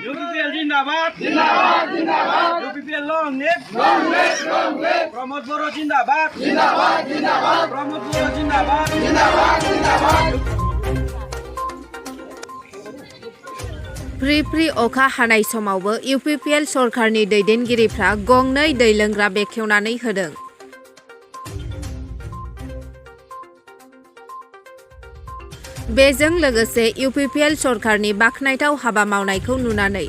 UPPL जिंदाबाद जिंदाबाद जिंदाबाद UPPL long live long live long live Pramod बरो जिंदाबाद जिंदाबाद जिंदाबाद प्रमोद बरो जिंदाबाद जिंदाबाद जिंदाबाद फ्रि अखा हानाय समावबो UPPL सरकारनि दैदेनगिरिफ्रा गंनै दै लोंग्रा बेखेवनानै होदों। बेजों लोगोसे UPPL सरकारनि बाखनायथाव हाबा मावनायखौ नुनानै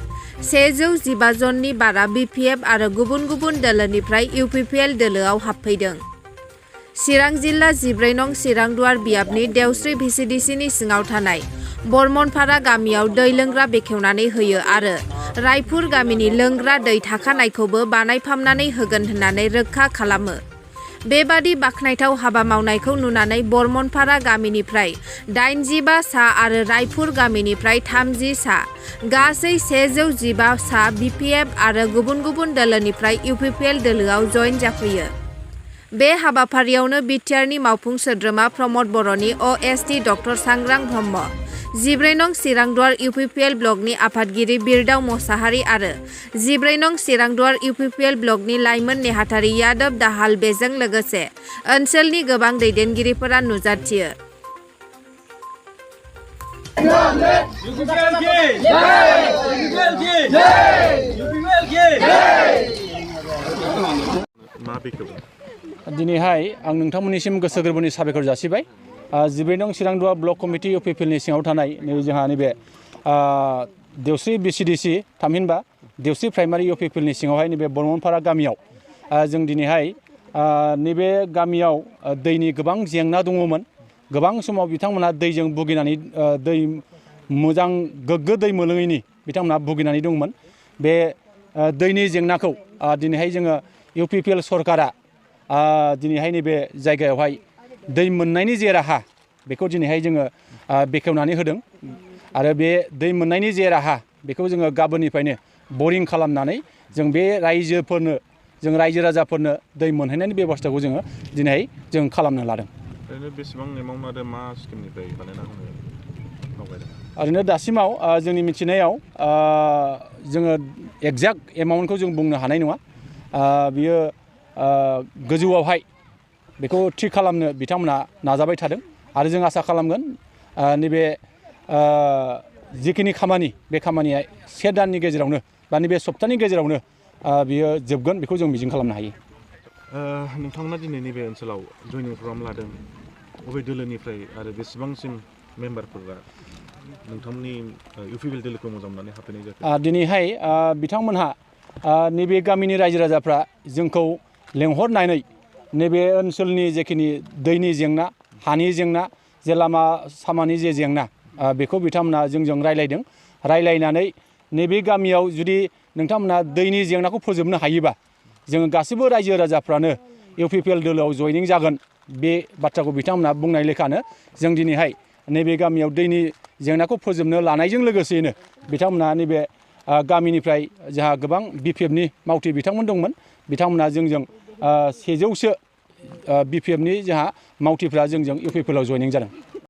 115 जननि बारा BPF आरो गुबुन गुबुन दोलोनिफ्राय UPPL दोलोआव हाबफैदों। चिरां जिल्ला 14 नं चिरांदुवार बियाबनि देवस्रि VCDCनि सिङाव थानाय बरमनफारा गामियाव दै लोंग्रा बेखेवनानै होयो आरो रायपुर गामिनि लोंग्रा दै थाखानायखौबो बानायफामनानै होगोन होननानै रोखा खालामो। बेबादि बाखनायथाव हाबा मावनायखौ नुनानै बरमनफारा गामिनिफ्राय 85 सा आरो रायपुर गामिनिफ्राय 30 सा गासै 115 सा BPF आरो गुबुन गुबुन दोलोनिफ्राय UPPL दोलोआव जइन जाफैयो। बे हाबाफारियावनो बिटिआरनि मावफुं सोद्रोमा प्रमोद बर'नि OST डक्टर सांग्रां ब्रह्म, 14 नं चिरांदुवार UPPL ब्लकनि आफादगिरि बिरदाव मोसाहारि आरो 14 नं चिरांदुवार UPPL ब्लकनि लाइमोन नेहाथारि यादव दाहाल बेजों लोगोसे ओनसोलनि गोबां दैदेनगिरिफोरा नुजाथियो। दिनैहाय आं नोंथांमोननिसिम गोसो गोरबोनि साबायखर जासिबाय। 14 नं चिरांदुवार ब्लक कमिटि UPPLनि सिङाव थानाय जोंहा नैबे देवस्रि VCDC थामहिनबा देवस्रि प्राइमारि UPPLनि सिङावहाय नैबे बरमनफारा गामियाव जों दिनैहाय नैबे गामियाव दैनि गोबां जेंना दङमोन। गोबां समाव बिथांमोना दैजों भुगिनानै दै मोजां गोग्गो दै मोलोङैनि बिथांमोना भुगिनानै दंमोन। बे दैनि जेंनाखौ दिनैहाय जोङो UPPL सरकारा दिनैहाय नैबे जायगायावहाय दै मोननायनि जे राहा बेखौ दिनैहाय जोङो बेखेवनानै होदों आरो बे दै मोननायनि जे राहा बेखौ जोङो गाबोननिफ्रायनो बरिं खालामनानै जों बे रायजोफोरनो जों रायजो राजाफोरनो दै मोनहैनायनि बेबस्थाखौ जोङो दिनैहाय जों खालामनो लादों। ओरैनो बेसेबां एमाउन्ट आरो मा स्किमनिफ्राय बानायना होनो आवगायदों? ओरैनो दासिमाव जोंनि मिथिनायाव जोङो एक्जाक्ट एमाउन्टखौ जों बुंनो हानाय नङा। बियो गोजौआवहाय बेखौ थि खालामनो बिथांमोना नाजाबाय थादों आरो जों आसा खालामगोन नैबे जिखिनि खामानि बे खामानिया 1 दाननि गेजेरावनो बा नैबे सप्तानि गेजेरावनो बियो जोबगोन बेखौ जों मिजिं खालामनो हायो। नोंथांमोना दिनै नैबे ओनसोलाव जयनिं प्रग्राम लादों बबे दोलोनिफ्राय आरो बेसेबांसिम मेम्बारफोरा नोंथांमोननि UPPL दोलोखौ मोजां मोननानै हाबफैनाय जाखो? दिनैहाय बिथांमोनहा नैबे गामिनि रायजो राजाफ्रा जोंखौ लेंहरनानै नैबे ओनसोलनि जेखिनि दैनि जेंना, हानि जेंना, जे लामा सामानि जे जेंना बेखौ बिथांमोना जोंजों रायलायदों। रायलायनानै नैबे गामियाव जुदि नोंथांमोना दैनि जेंनाखौ फोजोबनो हायोबा जोङो गासैबो रायजो राजाफ्रानो UPPL दोलोआव जयनिं जागोन बे बाथ्राखौ बिथांमोना बुंनाय लेखानो जों दिनैहाय नैबे गामियाव दैनि जेंनाखौ फोजोबनो लानायजों लोगोसेयैनो बिथांमोना नैबे गामिनिफ्राय जोंहा गोबां BPFनि मावथि बिथांमोन दंमोन। बिथांमोना जोंजों 100 सो BPFनि जोंहा मावथिफ्रा जोंजों UPPLआव जयनिं जादों।